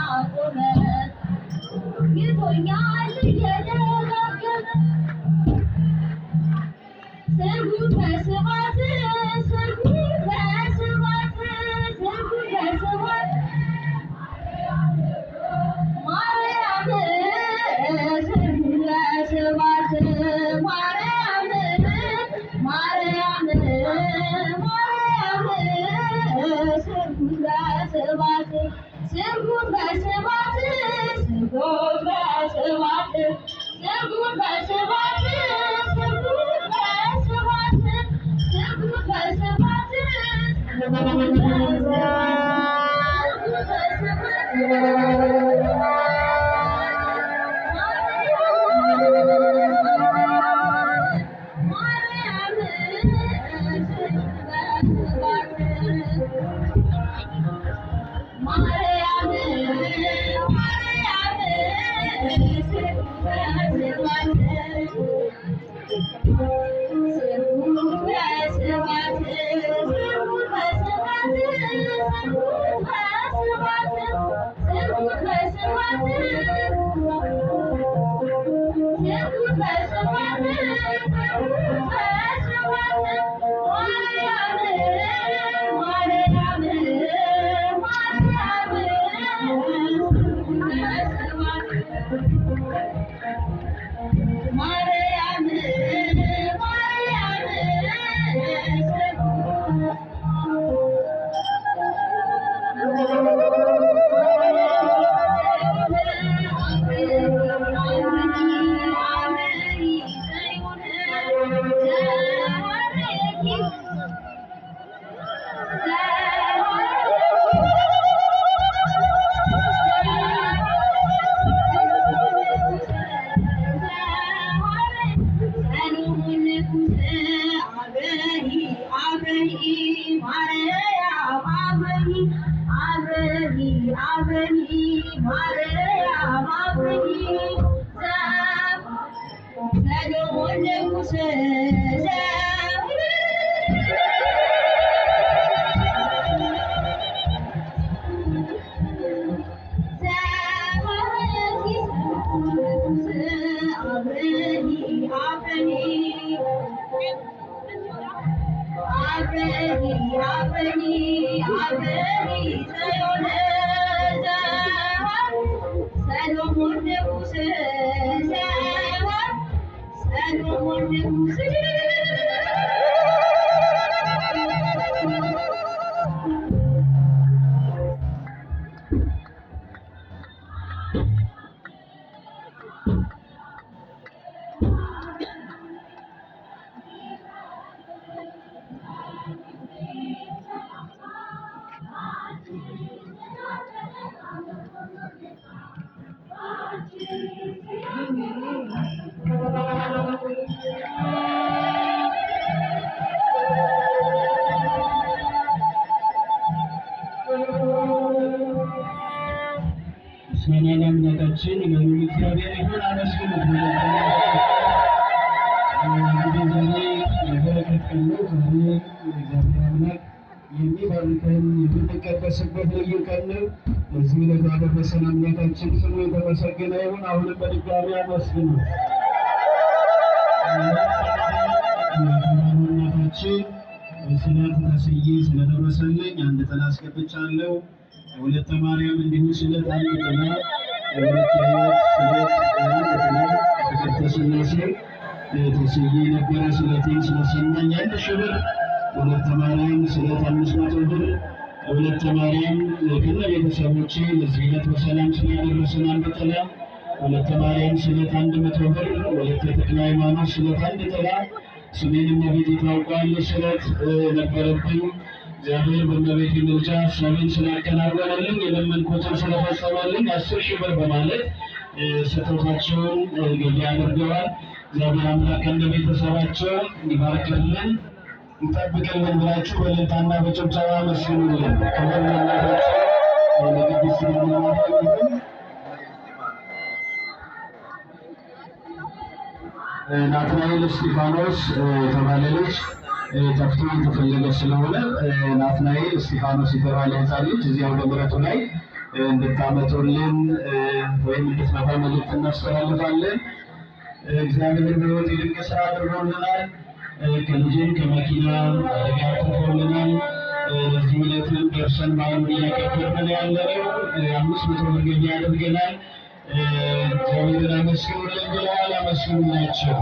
አቆመ ይቶኛል እየደጋገመ ስርጉት በስባት ስርጉት በስባት ስርጉት በስባት ማርያም ስርጉት በስባት ማርያም ማርያም ማርያም ስርጉት በስባት ስርጉት በስባት ስርጉት በስባት ስርጉት በስባት ስርጉት በስባት ስርጉት በስባት ስርጉት በስባት ማርያም ማርያም ስርጉት በስባት ስርጉት በስባት ስርጉት በስባት ስርጉት በስባት ስርጉት በስባት ማርያም ማርያም ማርያም ስርጉት በስባት ማርያም ማርያም ስርጉት ሰሎሞን ንጉሥ ምስጋና ለአምላካችን ለልዑል እግዚአብሔር ይሁን። አመስግኑት። እንግዲህ ዛሬ የበረከት ቀን ነው። ዛሬ እግዚአብሔር አምላክ የሚባርከን የምንቀደስበት ልዩ ቀን ነው። ለዚህ ዕለት ያደረሰን አምላካችን ስሙ የተመሰገነ ይሁን። አሁንም በድጋሚ አመስግኑት። እናታችን ስለት ተስዬ ስለደረሰልኝ አንድ ጥላ አስገብቻለሁ። ወለተ ማርያም እንዲሁ ስለት አንድ ጥላ፣ ወለተ ሕይወት ስለት አንድ ጥላ፣ ፍቅርተ ሥላሴ ተስዬ የነበረ ስለቴን ስለሰማኝ 1000 ብር፣ ወለተ ማርያም ስለት 500 ብር፣ ወለተ ማርያም ከነ ቤተሰቦቼ ለዚህ ዕለት በሰላም ስላደረሰን አንድ ጥላ፣ ወለተ ማርያም ስለት 100 ብር፣ ወለተ ተክለ ሃይማኖት ስለት አንድ ጥላ፣ ስሜን እመቤቴ ታውቃለች ስለት ነበረብኝ። እግዚአብሔር በእመቤቴ ምልጃ ሀሳቤን ስላከናወነልኝ የለመንኩትን ስለፈጸመልኝ 10,000 ብር በማለት ስጦታቸውን ገቢ አድርገዋል። እግዚአብሔር አምላክ ከነ ቤተሰባቸው ይባርክልን ይጠብቅልን ብላችሁ በእልልታና በጭብጨባ መስግኑልን። ክብር ለእናታችን ለቅድስት ድንግል ማርያም ይሁን። ናትናኤል እስጢፋኖስ የተባለ ልጅ ጠፍቶ የተፈለገ ስለሆነ ናትናኤል እስጢፋኖስ የተባለ ሕፃን ልጅ እዚያው በምሕረቱ ላይ እንድታመጡልን ወይም እንድትመጣ መልእክት እናስተላልፋለን። እግዚአብሔር በሕይወት የድንቅ ስራ አድርጎልናል። ከልጄም ከመኪና አደጋ አትርፎልናል። ለዚህ ዕለትም ደርሰን በዓሉን እያከበርን ያለነው 500 ብር ገቢ አድርገናል። እግዚአብሔርን አመስግኑልን ብለዋል። አመስግኑላቸው።